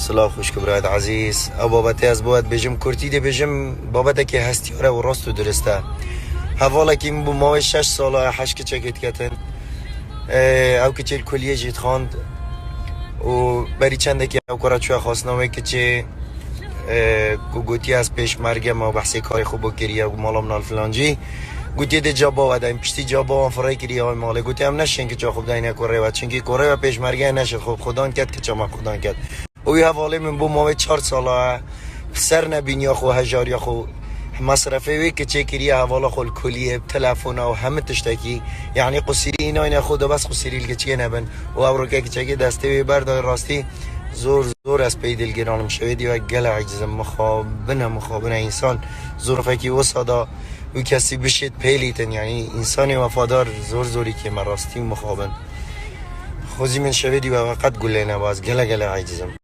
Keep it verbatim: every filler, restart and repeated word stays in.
Silav xwişk û birayet ezîz. Ew babetê ez bo we dibêjim, kurtî dê bêjim, babetekê hestiyar e û rast û dirist e. Hevalekî min bû mawê şeş sala heşt kiçekê diketin. Ê, ew kiçê li kuliyê jî dixwand û berî çendekî ew kura çûye xwestina wê kiçê, ê, ku gotiye ez pêşmerge me û behsê karê xwe bo kiriye û mala min al filancî. Gotiye dê caba we deyn, piştî caba wan firê kiriye wê malê. Gotiye em neşên kiça xwe bideyne kurê we, çunkî kurê we pêşmerge neşt xwe bi xwedan ket, kiça me bi xwedan ket. Û wî hevalê min bû mawê çar sala e, bi ser nebîniya xwe, hejariya xwe, mesrefê wê kiçê kiriye hevala xwe li kuliyê, bi telefona û hemû tiştekî. Yanî qusîrî înayne xwe de bes qusîrî li kiçikê nebin. Û ew rokê kiçekê destê wê berdayê rastî zor zor ez pey dilgiran im. Şevê dî ve gelek ecizim, mixabin e, mixabin e însan. Zorfekî wisa da wî kesî bişêt pêlîtin. Yanî însanê wefadar zor zorî kêm e rastî û mixabin. Xwezî min şevê dî ve qet gulê neba, ez gelek gelek ecizim.